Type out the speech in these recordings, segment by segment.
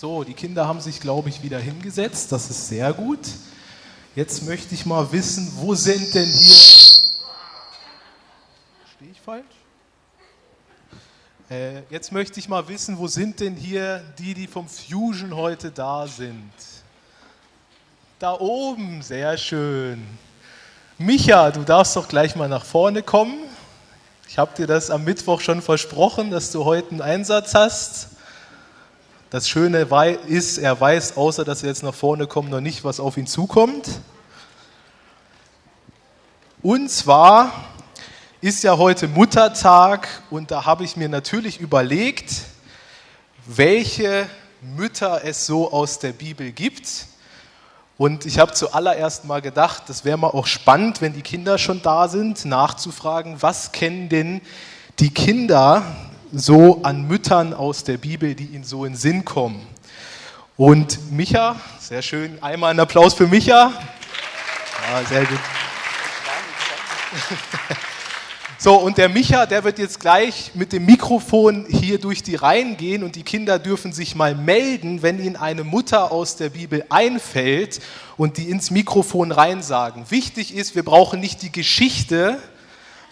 So, die Kinder haben sich, glaube ich, wieder hingesetzt. Das ist sehr gut. Jetzt möchte ich mal wissen, wo sind denn hier... Stehe ich falsch? Jetzt möchte ich mal wissen, wo sind denn hier die vom Fusion heute da sind? Da oben, sehr schön. Micha, du darfst doch gleich mal nach vorne kommen. Ich habe dir das am Mittwoch schon versprochen, dass du heute einen Einsatz hast. Das Schöne ist, er weiß, außer dass er jetzt nach vorne kommt, noch nicht, was auf ihn zukommt. Und zwar ist ja heute Muttertag und da habe ich mir natürlich überlegt, welche Mütter es so aus der Bibel gibt. Und ich habe zuallererst mal gedacht, das wäre mal auch spannend, wenn die Kinder schon da sind, nachzufragen, was kennen denn die Kinder so an Müttern aus der Bibel, die ihnen so in den Sinn kommen. Und Micha, sehr schön, einmal einen Applaus für Micha. Ja, sehr gut. So, und der Micha, der wird jetzt gleich mit dem Mikrofon hier durch die Reihen gehen und die Kinder dürfen sich mal melden, wenn ihnen eine Mutter aus der Bibel einfällt und die ins Mikrofon reinsagen. Wichtig ist, wir brauchen nicht die Geschichte,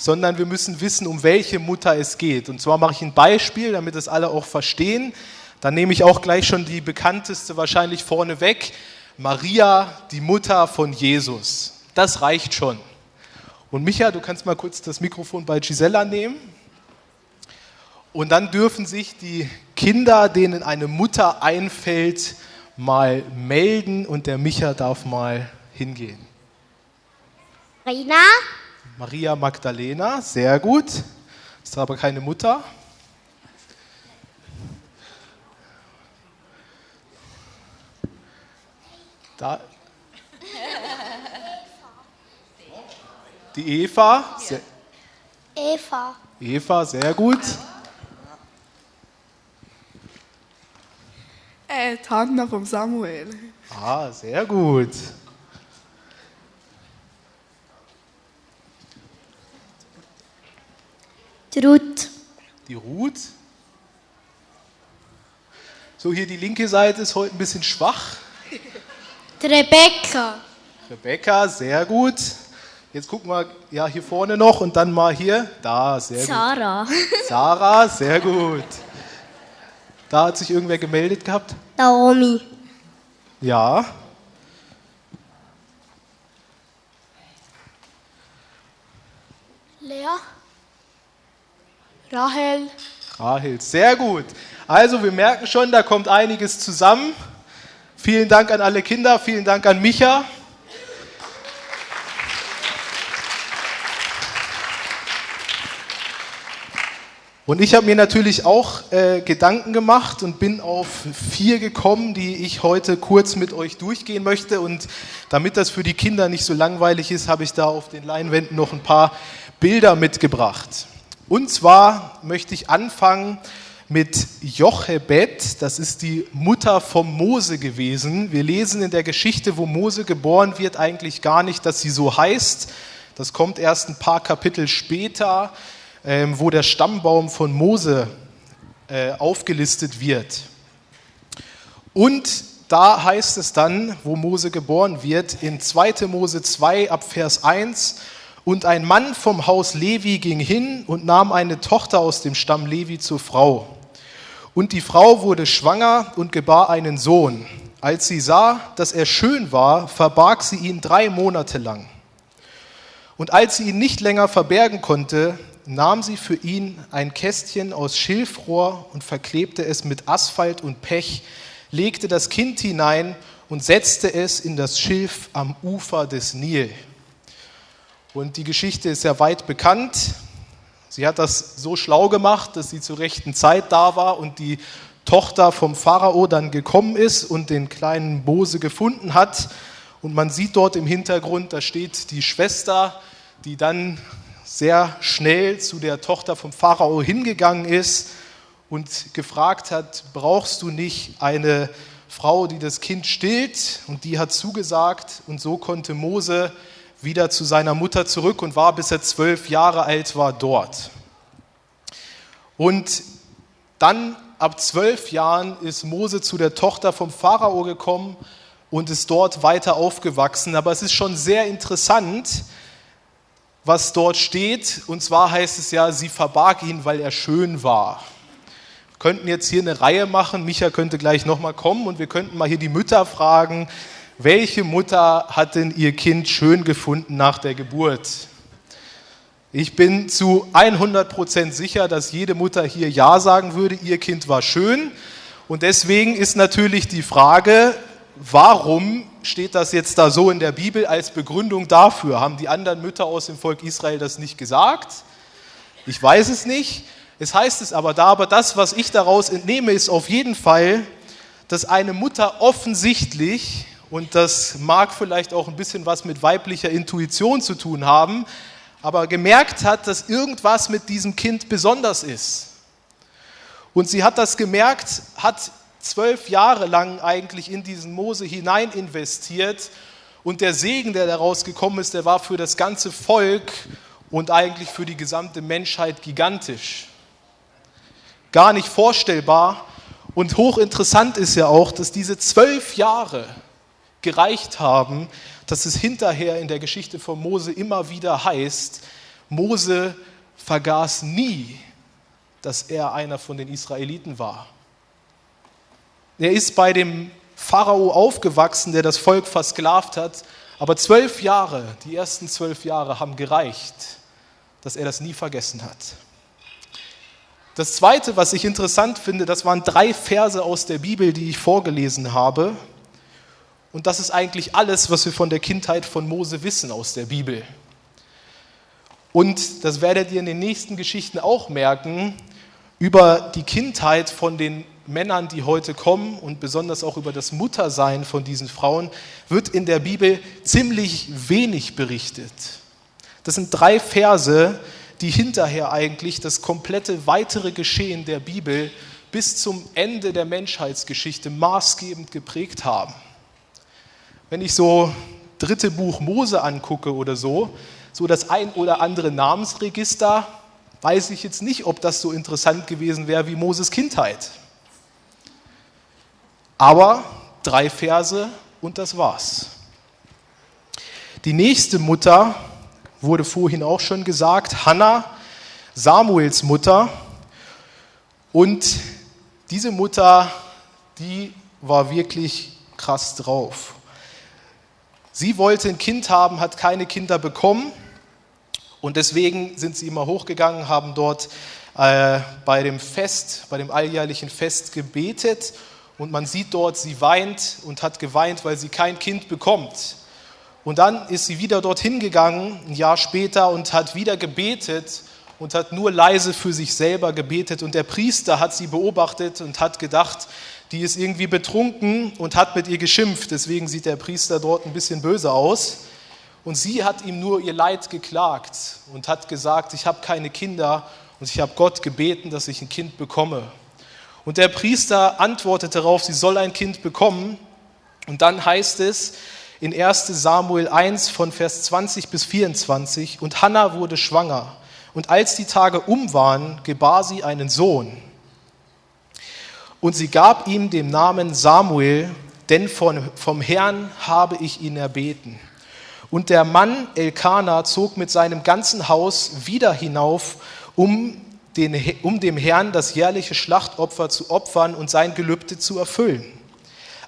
sondern wir müssen wissen, um welche Mutter es geht. Und zwar mache ich ein Beispiel, damit es alle auch verstehen. Dann nehme ich auch gleich schon die bekannteste wahrscheinlich vorneweg. Maria, die Mutter von Jesus. Das reicht schon. Und Micha, du kannst mal kurz das Mikrofon bei Gisela nehmen. Und dann dürfen sich die Kinder, denen eine Mutter einfällt, mal melden und der Micha darf mal hingehen. Maria Magdalena, sehr gut. Ist aber keine Mutter. Da. Die Eva. Eva, sehr gut. Die Hannah vom Samuel. Ah, sehr gut. Die Ruth. Die Ruth. So, hier die linke Seite ist heute ein bisschen schwach. Die Rebecca. Rebecca, sehr gut. Jetzt gucken wir, ja, hier vorne noch und dann mal hier. Da, sehr Sarah. gut. Sarah, sehr gut. Da hat sich irgendwer gemeldet gehabt? Naomi. Ja. Lea. Rahel. Rahel, sehr gut. Also wir merken schon, da kommt einiges zusammen. Vielen Dank an alle Kinder, vielen Dank an Micha. Und ich habe mir natürlich auch Gedanken gemacht und bin auf 4 gekommen, die ich heute kurz mit euch durchgehen möchte. Und damit das für die Kinder nicht so langweilig ist, habe ich da auf den Leinwänden noch ein paar Bilder mitgebracht. Und zwar möchte ich anfangen mit Jochebed, das ist die Mutter vom Mose gewesen. Wir lesen in der Geschichte, wo Mose geboren wird, eigentlich gar nicht, dass sie so heißt. Das kommt erst ein paar Kapitel später, wo der Stammbaum von Mose aufgelistet wird. Und da heißt es dann, wo Mose geboren wird, in 2. Mose 2 ab Vers 1, und ein Mann vom Haus Levi ging hin und nahm eine Tochter aus dem Stamm Levi zur Frau. Und die Frau wurde schwanger und gebar einen Sohn. Als sie sah, dass er schön war, verbarg sie ihn 3 Monate lang. Und als sie ihn nicht länger verbergen konnte, nahm sie für ihn ein Kästchen aus Schilfrohr und verklebte es mit Asphalt und Pech, legte das Kind hinein und setzte es in das Schilf am Ufer des Nil. Und die Geschichte ist ja weit bekannt. Sie hat das so schlau gemacht, dass sie zur rechten Zeit da war und die Tochter vom Pharao dann gekommen ist und den kleinen Mose gefunden hat. Und man sieht dort im Hintergrund, da steht die Schwester, die dann sehr schnell zu der Tochter vom Pharao hingegangen ist und gefragt hat, brauchst du nicht eine Frau, die das Kind stillt? Und die hat zugesagt und so konnte Mose wieder zu seiner Mutter zurück und war, bis er 12 Jahre alt war, dort. Und dann ab 12 Jahren ist Mose zu der Tochter vom Pharao gekommen und ist dort weiter aufgewachsen. Aber es ist schon sehr interessant, was dort steht. Und zwar heißt es ja, sie verbarg ihn, weil er schön war. Wir könnten jetzt hier eine Reihe machen. Micha könnte gleich nochmal kommen und wir könnten mal hier die Mütter fragen, welche Mutter hat denn ihr Kind schön gefunden nach der Geburt? Ich bin zu 100% sicher, dass jede Mutter hier Ja sagen würde, ihr Kind war schön. Und deswegen ist natürlich die Frage, warum steht das jetzt da so in der Bibel als Begründung dafür? Haben die anderen Mütter aus dem Volk Israel das nicht gesagt? Ich weiß es nicht. Es heißt es aber da, aber das, was ich daraus entnehme, ist auf jeden Fall, dass eine Mutter offensichtlich, und das mag vielleicht auch ein bisschen was mit weiblicher Intuition zu tun haben, aber gemerkt hat, dass irgendwas mit diesem Kind besonders ist. Und sie hat das gemerkt, hat 12 Jahre lang eigentlich in diesen Mose hinein investiert und der Segen, der daraus gekommen ist, der war für das ganze Volk und eigentlich für die gesamte Menschheit gigantisch. Gar nicht vorstellbar und hochinteressant ist ja auch, dass diese 12 Jahre gereicht haben, dass es hinterher in der Geschichte von Mose immer wieder heißt, Mose vergaß nie, dass er einer von den Israeliten war. Er ist bei dem Pharao aufgewachsen, der das Volk versklavt hat, aber 12 Jahre, die ersten 12 Jahre haben gereicht, dass er das nie vergessen hat. Das Zweite, was ich interessant finde, das waren 3 Verse aus der Bibel, die ich vorgelesen habe. Und das ist eigentlich alles, was wir von der Kindheit von Mose wissen aus der Bibel. Und das werdet ihr in den nächsten Geschichten auch merken, über die Kindheit von den Männern, die heute kommen und besonders auch über das Muttersein von diesen Frauen, wird in der Bibel ziemlich wenig berichtet. Das sind 3 Verse, die hinterher eigentlich das komplette weitere Geschehen der Bibel bis zum Ende der Menschheitsgeschichte maßgebend geprägt haben. Wenn ich so 3. Buch Mose angucke oder so das ein oder andere Namensregister, weiß ich jetzt nicht, ob das so interessant gewesen wäre wie Moses Kindheit. Aber 3 Verse und das war's. Die nächste Mutter wurde vorhin auch schon gesagt, Hannah, Samuels Mutter. Und diese Mutter, die war wirklich krass drauf. Sie wollte ein Kind haben, hat keine Kinder bekommen und deswegen sind sie immer hochgegangen, haben dort bei dem alljährlichen Fest gebetet und man sieht dort, sie weint und hat geweint, weil sie kein Kind bekommt. Und dann ist sie wieder dorthin gegangen, ein Jahr später, und hat wieder gebetet und hat nur leise für sich selber gebetet und der Priester hat sie beobachtet und hat gedacht, die ist irgendwie betrunken und hat mit ihr geschimpft. Deswegen sieht der Priester dort ein bisschen böse aus. Und sie hat ihm nur ihr Leid geklagt und hat gesagt, ich habe keine Kinder und ich habe Gott gebeten, dass ich ein Kind bekomme. Und der Priester antwortet darauf, sie soll ein Kind bekommen. Und dann heißt es in 1. Samuel 1 von Vers 20 bis 24, und Hannah wurde schwanger. Und als die Tage um waren, gebar sie einen Sohn. Und sie gab ihm den Namen Samuel, denn vom Herrn habe ich ihn erbeten. Und der Mann Elkana zog mit seinem ganzen Haus wieder hinauf, um dem Herrn das jährliche Schlachtopfer zu opfern und sein Gelübde zu erfüllen.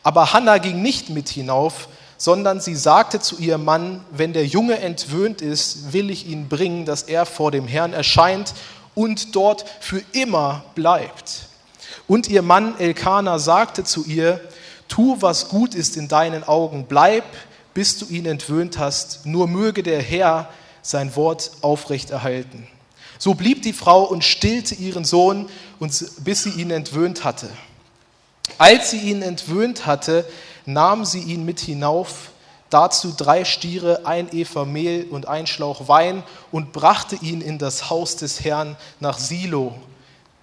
Aber Hannah ging nicht mit hinauf, sondern sie sagte zu ihrem Mann, wenn der Junge entwöhnt ist, will ich ihn bringen, dass er vor dem Herrn erscheint und dort für immer bleibt. Und ihr Mann Elkana sagte zu ihr, tu, was gut ist in deinen Augen, bleib, bis du ihn entwöhnt hast, nur möge der Herr sein Wort aufrechterhalten. So blieb die Frau und stillte ihren Sohn, bis sie ihn entwöhnt hatte. Als sie ihn entwöhnt hatte, nahm sie ihn mit hinauf, dazu 3 Stiere, 1 Efa Mehl und 1 Schlauch Wein und brachte ihn in das Haus des Herrn nach Silo.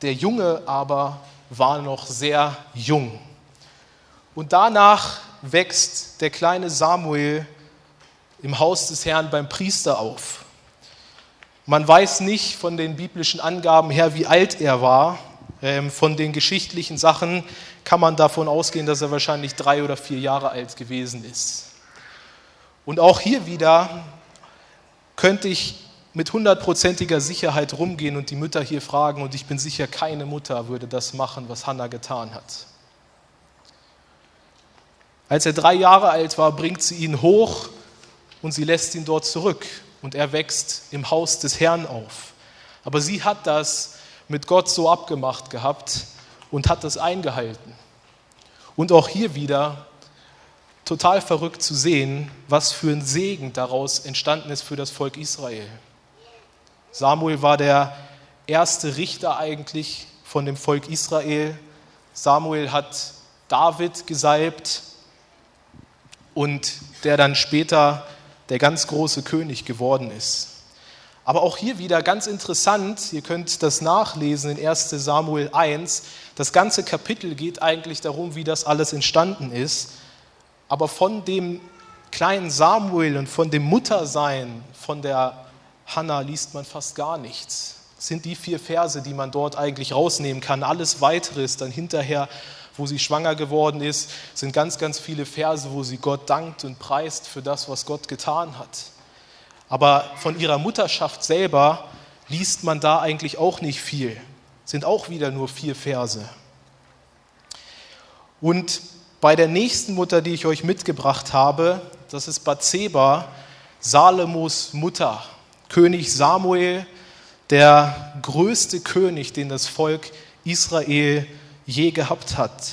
Der Junge aber war noch sehr jung. Und danach wächst der kleine Samuel im Haus des Herrn beim Priester auf. Man weiß nicht von den biblischen Angaben her, wie alt er war, Von den geschichtlichen Sachen kann man davon ausgehen, dass er wahrscheinlich 3 oder 4 Jahre alt gewesen ist. Und auch hier wieder könnte ich mit 100%iger Sicherheit rumgehen und die Mütter hier fragen, und ich bin sicher, keine Mutter würde das machen, was Hannah getan hat. Als er 3 Jahre alt war, bringt sie ihn hoch und sie lässt ihn dort zurück und er wächst im Haus des Herrn auf. Aber sie hat das mit Gott so abgemacht gehabt und hat das eingehalten. Und auch hier wieder total verrückt zu sehen, was für ein Segen daraus entstanden ist für das Volk Israel. Samuel war der erste Richter eigentlich von dem Volk Israel. Samuel hat David gesalbt und der dann später der ganz große König geworden ist. Aber auch hier wieder ganz interessant, ihr könnt das nachlesen in 1. Samuel 1, das ganze Kapitel geht eigentlich darum, wie das alles entstanden ist, aber von dem kleinen Samuel und von dem Muttersein von der Hannah liest man fast gar nichts. Das sind die 4 Verse, die man dort eigentlich rausnehmen kann. Alles Weitere ist dann hinterher, wo sie schwanger geworden ist, sind ganz, ganz viele Verse, wo sie Gott dankt und preist für das, was Gott getan hat. Aber von ihrer Mutterschaft selber liest man da eigentlich auch nicht viel. Sind auch wieder nur 4 Verse. Und bei der nächsten Mutter, die ich euch mitgebracht habe, das ist Bathseba, Salomos Mutter. König Samuel, der größte König, den das Volk Israel je gehabt hat.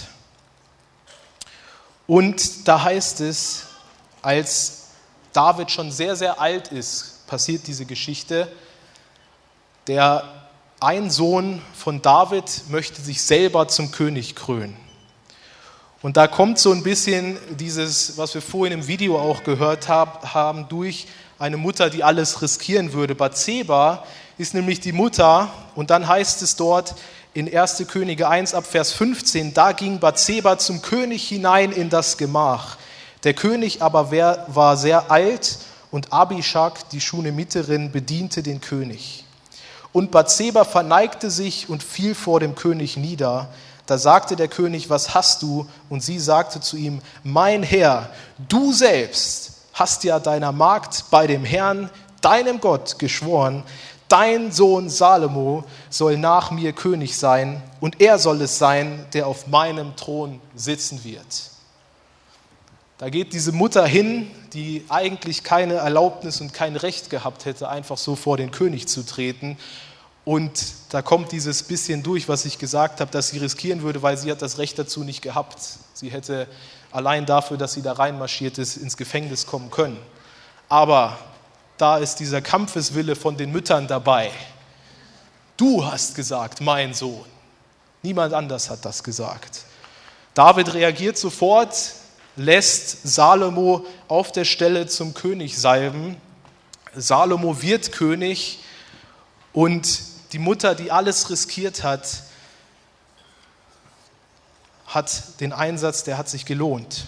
Und da heißt es, als David schon sehr, sehr alt ist, passiert diese Geschichte. Ein Sohn von David möchte sich selber zum König krönen. Und da kommt so ein bisschen dieses, was wir vorhin im Video auch gehört haben, durch eine Mutter, die alles riskieren würde. Bathseba ist nämlich die Mutter, und dann heißt es dort in 1. Könige 1 ab Vers 15, da ging Bathseba zum König hinein in das Gemach. Der König aber war sehr alt und Abishag, die Schunemiterin, bediente den König. Und Bathseba verneigte sich und fiel vor dem König nieder. Da sagte der König, was hast du? Und sie sagte zu ihm, mein Herr, du selbst hast ja deiner Magd bei dem Herrn, deinem Gott, geschworen, dein Sohn Salomo soll nach mir König sein und er soll es sein, der auf meinem Thron sitzen wird. Da geht diese Mutter hin, die eigentlich keine Erlaubnis und kein Recht gehabt hätte, einfach so vor den König zu treten. Und da kommt dieses bisschen durch, was ich gesagt habe, dass sie riskieren würde, weil sie hat das Recht dazu nicht gehabt. Sie hätte allein dafür, dass sie da reinmarschiert ist, ins Gefängnis kommen können. Aber da ist dieser Kampfeswille von den Müttern dabei. Du hast gesagt, mein Sohn. Niemand anders hat das gesagt. David reagiert sofort, lässt Salomo auf der Stelle zum König salben. Salomo wird König und die Mutter, die alles riskiert hat, hat den Einsatz, der hat sich gelohnt.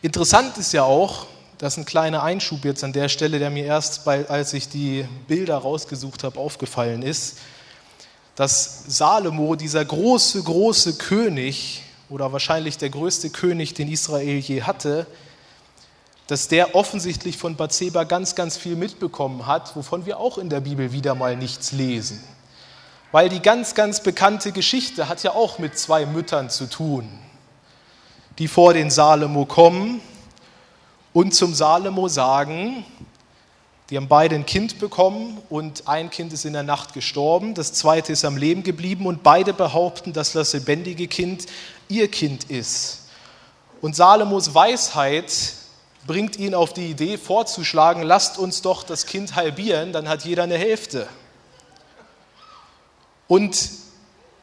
Interessant ist ja auch, das ist ein kleiner Einschub jetzt an der Stelle, der mir erst, als ich die Bilder rausgesucht habe, aufgefallen ist, dass Salomo, dieser große, große König, oder wahrscheinlich der größte König, den Israel je hatte, dass der offensichtlich von Bathseba ganz, ganz viel mitbekommen hat, wovon wir auch in der Bibel wieder mal nichts lesen. Weil die ganz, ganz bekannte Geschichte hat ja auch mit 2 Müttern zu tun, die vor den Salomo kommen und zum Salomo sagen, die haben beide ein Kind bekommen und ein Kind ist in der Nacht gestorben, das zweite ist am Leben geblieben und beide behaupten, dass das lebendige Kind ihr Kind ist. Und Salomos Weisheit bringt ihn auf die Idee vorzuschlagen, lasst uns doch das Kind halbieren, dann hat jeder eine Hälfte. Und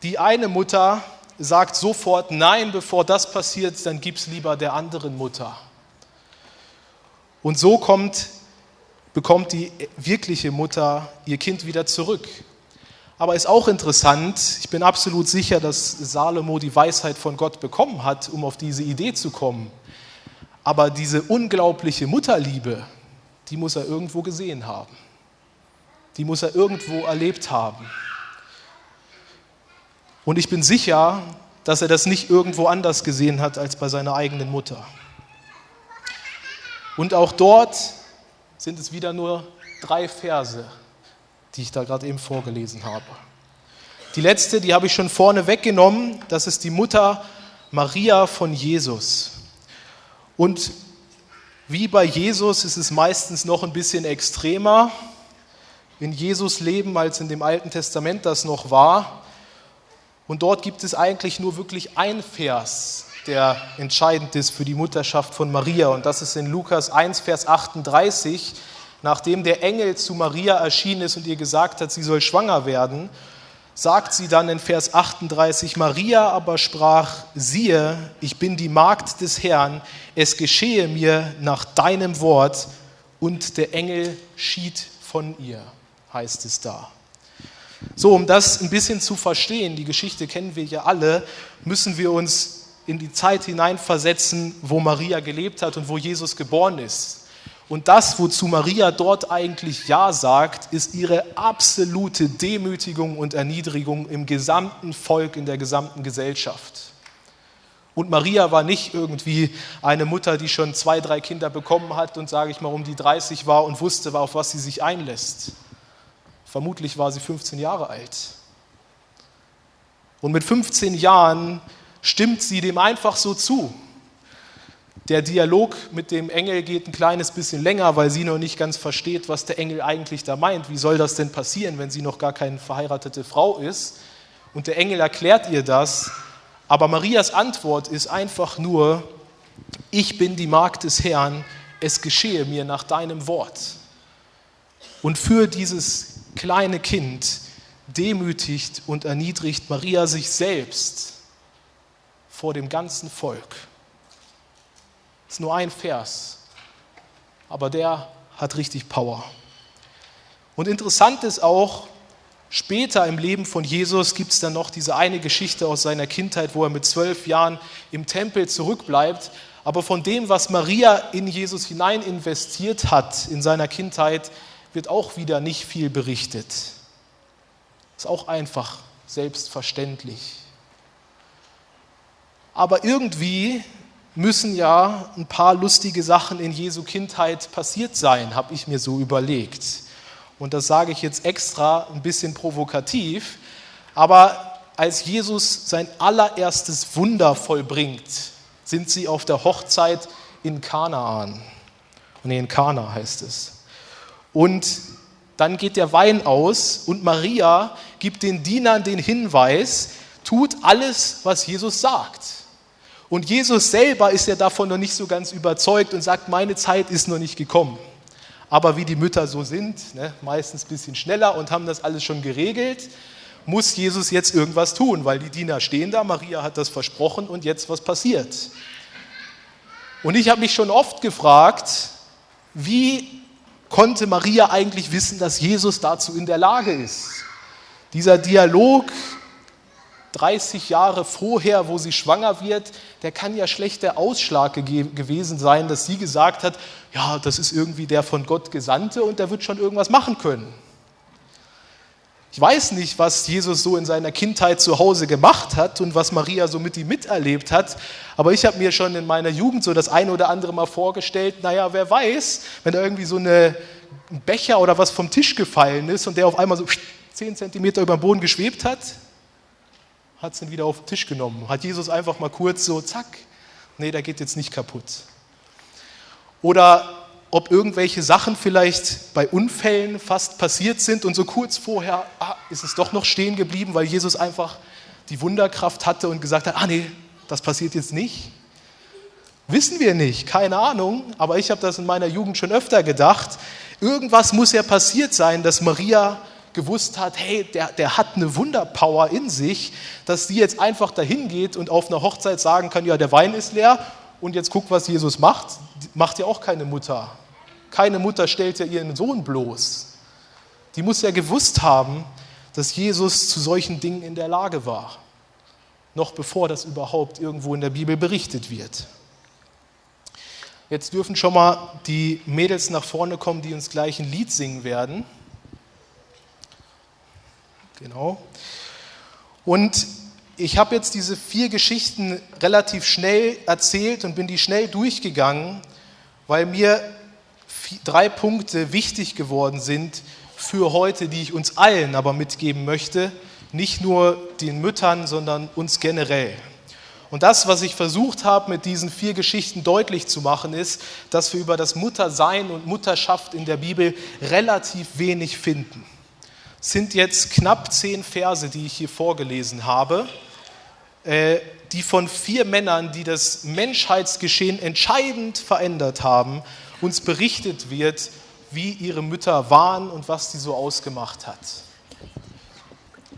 die eine Mutter sagt sofort, nein, bevor das passiert, dann gib es lieber der anderen Mutter. Und so bekommt die wirkliche Mutter ihr Kind wieder zurück. Aber ist auch interessant, ich bin absolut sicher, dass Salomo die Weisheit von Gott bekommen hat, um auf diese Idee zu kommen. Aber diese unglaubliche Mutterliebe, die muss er irgendwo gesehen haben. Die muss er irgendwo erlebt haben. Und ich bin sicher, dass er das nicht irgendwo anders gesehen hat als bei seiner eigenen Mutter. Und auch dort sind es wieder nur 3 Verse, die ich da gerade eben vorgelesen habe. Die letzte, die habe ich schon vorne weggenommen, das ist die Mutter Maria von Jesus. Und wie bei Jesus ist es meistens noch ein bisschen extremer in Jesus Leben, als in dem Alten Testament das noch war. Und dort gibt es eigentlich nur wirklich ein Vers, der entscheidend ist für die Mutterschaft von Maria. Und das ist in Lukas 1, Vers 38, nachdem der Engel zu Maria erschienen ist und ihr gesagt hat, sie soll schwanger werden, sagt sie dann in Vers 38, Maria aber sprach, siehe, ich bin die Magd des Herrn, es geschehe mir nach deinem Wort, und der Engel schied von ihr, heißt es da. So, um das ein bisschen zu verstehen, die Geschichte kennen wir ja alle, müssen wir uns in die Zeit hineinversetzen, wo Maria gelebt hat und wo Jesus geboren ist. Und das, wozu Maria dort eigentlich Ja sagt, ist ihre absolute Demütigung und Erniedrigung im gesamten Volk, in der gesamten Gesellschaft. Und Maria war nicht irgendwie eine Mutter, die schon 2, 3 Kinder bekommen hat und, sage ich mal, um die 30 war und wusste, auf was sie sich einlässt. Vermutlich war sie 15 Jahre alt. Und mit 15 Jahren stimmt sie dem einfach so zu. Der Dialog mit dem Engel geht ein kleines bisschen länger, weil sie noch nicht ganz versteht, was der Engel eigentlich da meint. Wie soll das denn passieren, wenn sie noch gar keine verheiratete Frau ist? Und der Engel erklärt ihr das. Aber Marias Antwort ist einfach nur, ich bin die Magd des Herrn, es geschehe mir nach deinem Wort. Und für dieses kleine Kind demütigt und erniedrigt Maria sich selbst vor dem ganzen Volk. Das ist nur ein Vers, aber der hat richtig Power. Und interessant ist auch, später im Leben von Jesus gibt es dann noch diese eine Geschichte aus seiner Kindheit, wo er mit 12 Jahren im Tempel zurückbleibt. Aber von dem, was Maria in Jesus hinein investiert hat in seiner Kindheit, wird auch wieder nicht viel berichtet. Ist auch einfach selbstverständlich. Aber irgendwie müssen ja ein paar lustige Sachen in Jesu Kindheit passiert sein, habe ich mir so überlegt. Und das sage ich jetzt extra ein bisschen provokativ, aber als Jesus sein allererstes Wunder vollbringt, sind sie auf der Hochzeit in Kanaan. Nee, in Kana heißt es. Und dann geht der Wein aus und Maria gibt den Dienern den Hinweis, tut alles, was Jesus sagt. Und Jesus selber ist ja davon noch nicht so ganz überzeugt und sagt, meine Zeit ist noch nicht gekommen. Aber wie die Mütter so sind, meistens ein bisschen schneller und haben das alles schon geregelt, muss Jesus jetzt irgendwas tun, weil die Diener stehen da, Maria hat das versprochen und jetzt was passiert. Und ich habe mich schon oft gefragt, wie konnte Maria eigentlich wissen, dass Jesus dazu in der Lage ist? Dieser Dialog 30 Jahre vorher, wo sie schwanger wird, der kann ja schlecht der Ausschlag gewesen sein, dass sie gesagt hat, ja, das ist irgendwie der von Gott Gesandte und der wird schon irgendwas machen können. Ich weiß nicht, was Jesus so in seiner Kindheit zu Hause gemacht hat und was Maria so mit ihm miterlebt hat, aber ich habe mir schon in meiner Jugend so das eine oder andere Mal vorgestellt, naja, wer weiß, wenn da irgendwie so ein Becher oder was vom Tisch gefallen ist und der auf einmal so 10 Zentimeter über dem Boden geschwebt hat, hat es ihn wieder auf den Tisch genommen. Hat Jesus einfach mal kurz so, zack, nee, der geht jetzt nicht kaputt. Oder ob irgendwelche Sachen vielleicht bei Unfällen fast passiert sind und so kurz vorher ist es doch noch stehen geblieben, weil Jesus einfach die Wunderkraft hatte und gesagt hat, nee, das passiert jetzt nicht. Wissen wir nicht, keine Ahnung, aber ich habe das in meiner Jugend schon öfter gedacht. Irgendwas muss ja passiert sein, dass Maria gewusst hat, hey, der hat eine Wunderpower in sich, dass sie jetzt einfach dahin geht und auf einer Hochzeit sagen kann, ja, der Wein ist leer und jetzt guck, was Jesus macht. Macht ja auch keine Mutter. Keine Mutter stellt ja ihren Sohn bloß. Die muss ja gewusst haben, dass Jesus zu solchen Dingen in der Lage war. Noch bevor das überhaupt irgendwo in der Bibel berichtet wird. Jetzt dürfen schon mal die Mädels nach vorne kommen, die uns gleich ein Lied singen werden. Genau. Und Ich habe jetzt diese 4 Geschichten relativ schnell erzählt und bin die schnell durchgegangen, weil mir 3 Punkte wichtig geworden sind für heute, die ich uns allen aber mitgeben möchte, nicht nur den Müttern, sondern uns generell. Und das, was ich versucht habe, mit diesen 4 Geschichten deutlich zu machen, ist, dass wir über das Muttersein und Mutterschaft in der Bibel relativ wenig finden. Es sind jetzt knapp 10 Verse, die ich hier vorgelesen habe, die von 4 Männern, die das Menschheitsgeschehen entscheidend verändert haben, uns berichtet wird, wie ihre Mütter waren und was die so ausgemacht hat.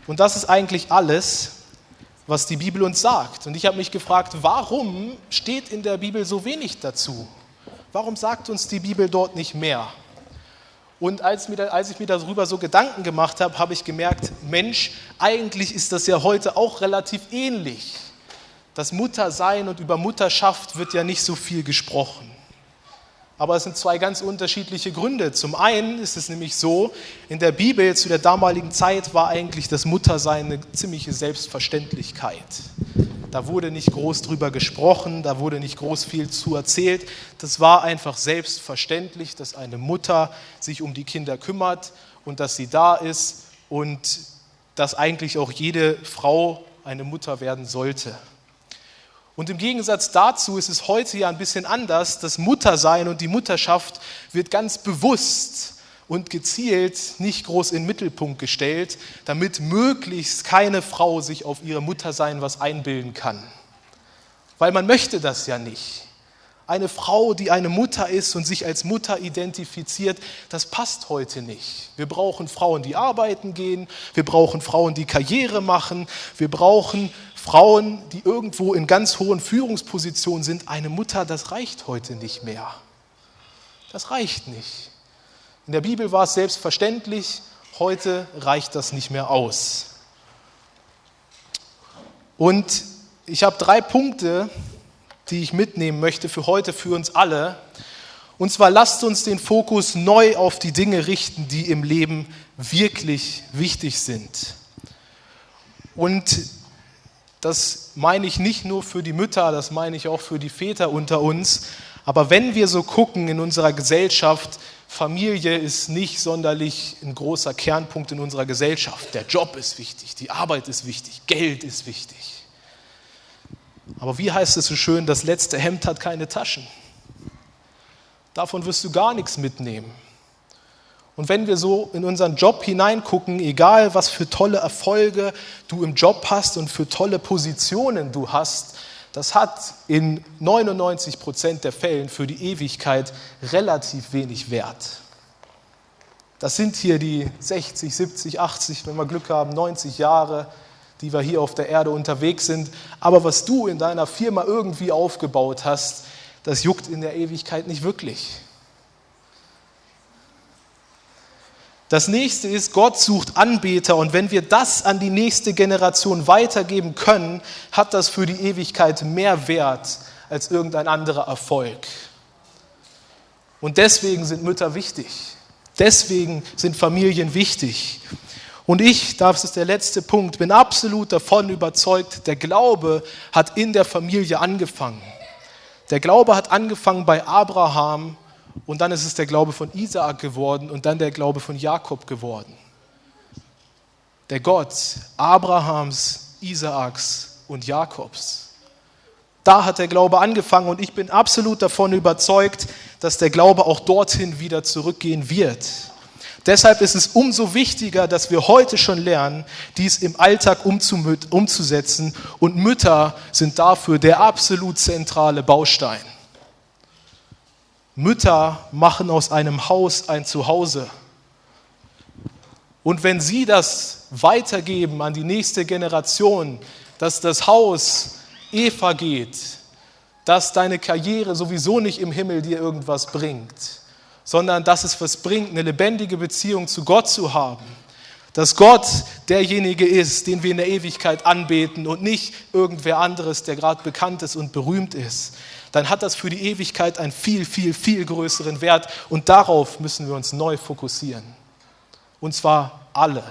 Und das ist eigentlich alles, was die Bibel uns sagt. Und ich habe mich gefragt, warum steht in der Bibel so wenig dazu? Warum sagt uns die Bibel dort nicht mehr? Und als ich mir darüber so Gedanken gemacht habe, habe ich gemerkt, Mensch, eigentlich ist das ja heute auch relativ ähnlich. Das Muttersein und über Mutterschaft wird ja nicht so viel gesprochen. Aber es sind 2 ganz unterschiedliche Gründe. Zum einen ist es nämlich so, in der Bibel zu der damaligen Zeit war eigentlich das Muttersein eine ziemliche Selbstverständlichkeit. Da wurde nicht groß drüber gesprochen, da wurde nicht groß viel zu erzählt. Das war einfach selbstverständlich, dass eine Mutter sich um die Kinder kümmert und dass sie da ist und dass eigentlich auch jede Frau eine Mutter werden sollte. Und im Gegensatz dazu ist es heute ja ein bisschen anders. Das Muttersein und die Mutterschaft wird ganz bewusst und gezielt nicht groß in den Mittelpunkt gestellt, damit möglichst keine Frau sich auf ihre Muttersein was einbilden kann. Weil man möchte das ja nicht. Eine Frau, die eine Mutter ist und sich als Mutter identifiziert, das passt heute nicht. Wir brauchen Frauen, die arbeiten gehen, wir brauchen Frauen, die Karriere machen, wir brauchen Frauen, die irgendwo in ganz hohen Führungspositionen sind. Eine Mutter, das reicht heute nicht mehr. Das reicht nicht. In der Bibel war es selbstverständlich, heute reicht das nicht mehr aus. Und ich habe 3 Punkte, die ich mitnehmen möchte für heute, für uns alle. Und zwar lasst uns den Fokus neu auf die Dinge richten, die im Leben wirklich wichtig sind. Und das meine ich nicht nur für die Mütter, das meine ich auch für die Väter unter uns. Aber wenn wir so gucken in unserer Gesellschaft, Familie ist nicht sonderlich ein großer Kernpunkt in unserer Gesellschaft. Der Job ist wichtig, die Arbeit ist wichtig, Geld ist wichtig. Aber wie heißt es so schön, das letzte Hemd hat keine Taschen. Davon wirst du gar nichts mitnehmen. Und wenn wir so in unseren Job hineingucken, egal was für tolle Erfolge du im Job hast und für tolle Positionen du hast, das hat in 99% der Fällen für die Ewigkeit relativ wenig Wert. Das sind hier die 60, 70, 80, wenn wir Glück haben, 90 Jahre, die wir hier auf der Erde unterwegs sind. Aber was du in deiner Firma irgendwie aufgebaut hast, das juckt in der Ewigkeit nicht wirklich. Das nächste ist, Gott sucht Anbeter, und wenn wir das an die nächste Generation weitergeben können, hat das für die Ewigkeit mehr Wert als irgendein anderer Erfolg. Und deswegen sind Mütter wichtig. Deswegen sind Familien wichtig. Und ich, das ist der letzte Punkt, bin absolut davon überzeugt, der Glaube hat in der Familie angefangen. Der Glaube hat angefangen bei Abraham, und dann ist es der Glaube von Isaak geworden und dann der Glaube von Jakob geworden. Der Gott Abrahams, Isaaks und Jakobs. Da hat der Glaube angefangen, und ich bin absolut davon überzeugt, dass der Glaube auch dorthin wieder zurückgehen wird. Deshalb ist es umso wichtiger, dass wir heute schon lernen, dies im Alltag umzusetzen, und Mütter sind dafür der absolut zentrale Baustein. Mütter machen aus einem Haus ein Zuhause. Und wenn sie das weitergeben an die nächste Generation, dass das Haus Eva geht, dass deine Karriere sowieso nicht im Himmel dir irgendwas bringt, sondern dass es was bringt, eine lebendige Beziehung zu Gott zu haben, dass Gott derjenige ist, den wir in der Ewigkeit anbeten und nicht irgendwer anderes, der gerade bekannt ist und berühmt ist, dann hat das für die Ewigkeit einen viel, viel, viel größeren Wert, und darauf müssen wir uns neu fokussieren. Und zwar alle.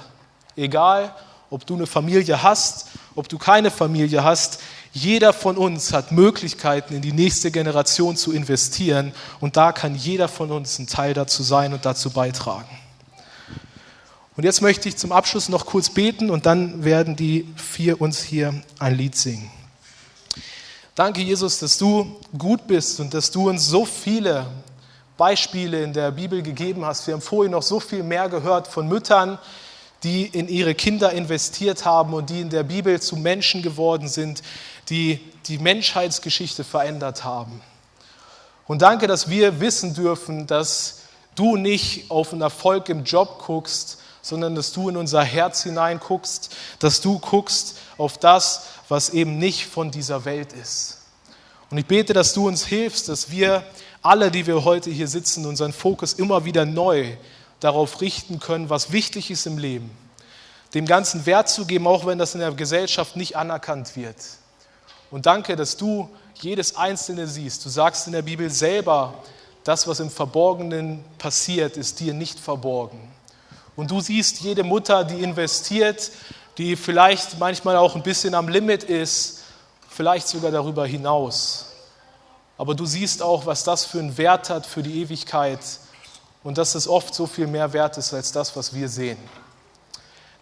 Egal, ob du eine Familie hast, ob du keine Familie hast, jeder von uns hat Möglichkeiten, in die nächste Generation zu investieren und da kann jeder von uns ein Teil dazu sein und dazu beitragen. Und jetzt möchte ich zum Abschluss noch kurz beten und dann werden die 4 uns hier ein Lied singen. Danke, Jesus, dass du gut bist und dass du uns so viele Beispiele in der Bibel gegeben hast. Wir haben vorhin noch so viel mehr gehört von Müttern, die in ihre Kinder investiert haben und die in der Bibel zu Menschen geworden sind, die die Menschheitsgeschichte verändert haben. Und danke, dass wir wissen dürfen, dass du nicht auf einen Erfolg im Job guckst, sondern dass du in unser Herz hineinguckst, dass du guckst auf das, was eben nicht von dieser Welt ist. Und ich bete, dass du uns hilfst, dass wir alle, die wir heute hier sitzen, unseren Fokus immer wieder neu darauf richten können, was wichtig ist im Leben. Dem Ganzen Wert zu geben, auch wenn das in der Gesellschaft nicht anerkannt wird. Und danke, dass du jedes Einzelne siehst. Du sagst in der Bibel selber, das, was im Verborgenen passiert, ist dir nicht verborgen. Und du siehst jede Mutter, die investiert, die vielleicht manchmal auch ein bisschen am Limit ist, vielleicht sogar darüber hinaus. Aber du siehst auch, was das für einen Wert hat für die Ewigkeit und dass es oft so viel mehr wert ist als das, was wir sehen.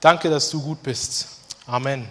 Danke, dass du gut bist. Amen.